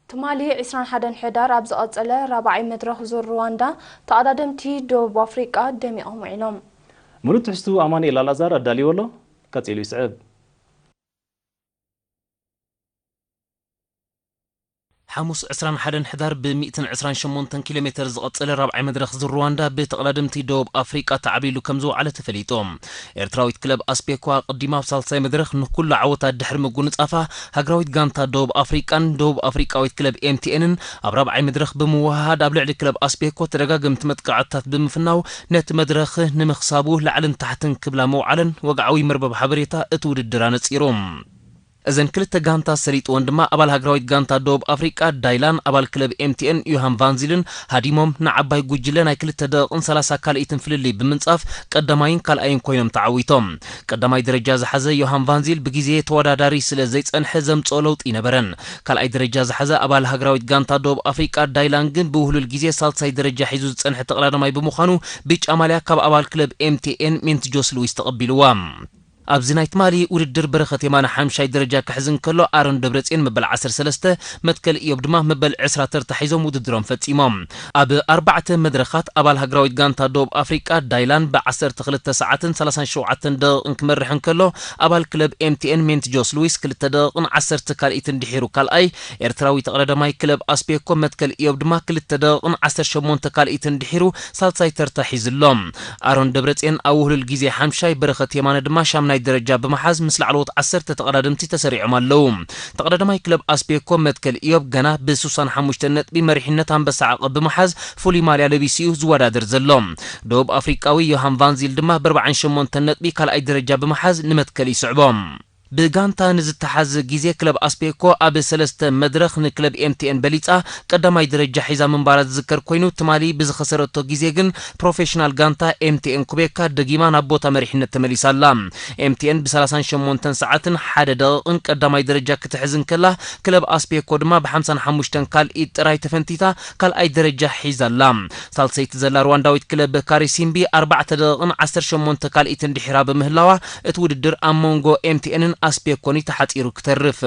ትማሊ ዕስራን ሓደን ሕዳር ኣብ ዝቐጸለ ራብዓይ መድረኽ ዙር ሩዋንዳ፣ ተቐዳደምቲ ደቡብ ኣፍሪቃ ደሚቖም ውዒሎም። ምሉእ ትሕዝቱ ኣማኑኤል ኣልኣዛር ኣዳልይዎ ኣሎ፣ ቀጺሉ ይስዕብ። ሓሙስ ዕስራን ሓደን ሕዳር ብ ሚእትን ዕስራን ሸሞንተን ኪሎ ሜተር ዝቐጸለ ራብዓይ መድረኽ ዙር ሩዋንዳ ብተቐዳደምቲ ደቡብ ኣፍሪቃ ተዓብሊሉ ከም ዝወዓለ ተፈሊጡ። ኤርትራዊት ክለብ ኣስቤኮ ኣቐዲማ ኣብ ሳልሳይ መድረኽ ንኩሉ ዓወታት ድሕሪ ምጉንጻፋ፣ ሃገራዊት ጋንታ ደቡብ ኣፍሪቃን ደቡብ ኣፍሪቃዊት ክለብ ኤምቲኤንን ኣብ ራብዓይ መድረኽ ብምውህሃድ፣ ኣብ ልዕሊ ክለብ ኣስቤኮ ተደጋገምቲ መጥቃዕትታት ብምፍናው፣ ነቲ መድረኽ ንምኽሳቡ ላዕልን ታሕትን ክብላ ምውዓለን ወግዓዊ መርበብ ሓበሬታ እቲ ውድድር ኣነጺሩ። እዘን ክልተ ጋንታ ሰሊጥወን ድማ፣ ኣባል ሃገራዊት ጋንታ ደቡብ ኣፍሪቃ ዳይላን ኣባል ክለብ ኤምቲኤን ዮሃን ቫንዚልን ሃዲሞም ንዓባይ ጉጅለ ናይ ክልተ ደቂቕን ሰላሳ ካልኢትን ፍልልይ ብምንጻፍ፣ ቀዳማይን ካልኣይን ኮይኖም ተዓዊቶም። ቀዳማይ ደረጃ ዝሓዘ ዮሃን ቫንዚል ብግዜ ተወዳዳሪ ስለ ዘይጸንሐ ዘምጽኦ ለውጢ ይነበረን። ካልኣይ ደረጃ ዝሓዘ ኣባል ሃገራዊት ጋንታ ደቡብ ኣፍሪቃ ዳይላን ግን ብውህሉል ግዜ ሳልሳይ ደረጃ ሒዙ ዝጸንሐ ተቐዳዳማይ ብምዃኑ፣ ብጫ ማልያ ካብ ኣባል ክለብ ኤምቲኤን ሜንት ጆስ ሉዊስ ተቐቢልዋ። ኣብዚ ናይ ትማሊ ውድድር በረኸት የማነ ሓምሻይ ደረጃ ክሕዝ እንከሎ፣ ኣሮን ደብረጽዮን መበል ዓሰርተ ሰለስተ፣ መትከል ኢዮብ ድማ መበል ዕስራ ተርታ ሒዞም ውድድሮም ፈጺሞም። ኣብ ኣርባዕተ መድረኻት ኣባል ሃገራዊት ጋንታ ደቡብ ኣፍሪቃ ዳይላን ብዓሰርተ ክልተ ሰዓትን ሰላሳን ሸውዓተን ደቂቕን ክመርሕ እንከሎ፣ ኣባል ክለብ ኤምቲኤን ሜንት ጆስ ሉዊስ ክልተ ደቂቕን ዓሰርተ ካልኢትን ድሒሩ ካልኣይ፣ ኤርትራዊ ተቐዳዳማይ ክለብ ኣስቤኮ መትከል ኢዮብ ድማ ክልተ ደቂቕን ዓሰርተ ሸሞንተ ካልኢትን ድሒሩ ሳልሳይ ተርታ ሒዙ ኣሎ። ኣሮን ደብረጽዮን ኣብ ውህሉል ግዜ ሓምሻይ፣ በረኸት የማነ ድማ ሻምናይ ደረጃ ብምሓዝ፣ ምስ ላዕለዎት ዓሰርተ ተቐዳደምቲ ተሰሪዖም ኣለዉ። ተቐዳዳማይ ክለብ ኣስቤኮ መትከል ኢዮብ ገና ብስሳን ሓሙሽተን ነጥቢ መሪሕነት ኣንበሳ ዓቐብ ብምሓዝ፣ ፍሉይ ማልያ ለቢሱ እዩ ዝወዳደር ዘሎ። ደቡብ ኣፍሪቃዊ ዮሃን ቫንዚል ድማ ብኣርባዓን ሸሞንተን ነጥቢ ካልኣይ ደረጃ ብምሓዝ ንመትከል ይስዕቦ። ብጋንታ ንዝተሓዝ ግዜ ክለብ ኣስቤኮ ኣብ ሰለስተ መድረኽ ንክለብ ኤምቲኤን በሊጻ ቀዳማይ ደረጃ ሒዛ ምንባራ ዝዝከር ኮይኑ፣ ትማሊ ብዝኸሰረቶ ግዜ ግን ፕሮፌሽናል ጋንታ ኤምቲኤን ኩቤካ ደጊማ ናብ ቦታ መሪሕነት ተመሊሳ ኣላ። ኤምቲኤን ብሰላሳን ሸሞንተን ሰዓትን ሓደ ደቂቕን ቀዳማይ ደረጃ ክትሕዝ እንከላ፣ ክለብ ኣስቤኮ ድማ ብሓምሳን ሓሙሽተን ካልኢት ጥራይ ተፈንቲታ ካልኣይ ደረጃ ሒዛ ኣላ። ሳልሰይቲ ዘላ ሩዋንዳዊት ክለብ ካሪሲምቢ ኣርባዕተ ደቂቕን ዓሰርተ ሸሞንተ ካልኢትን ድሒራ ብምህላዋ፣ እቲ ውድድር ኣብ መንጎ ኤምቲኤንን ኣስቤኮን እዩ ተሓጺሩ ክተርፍ።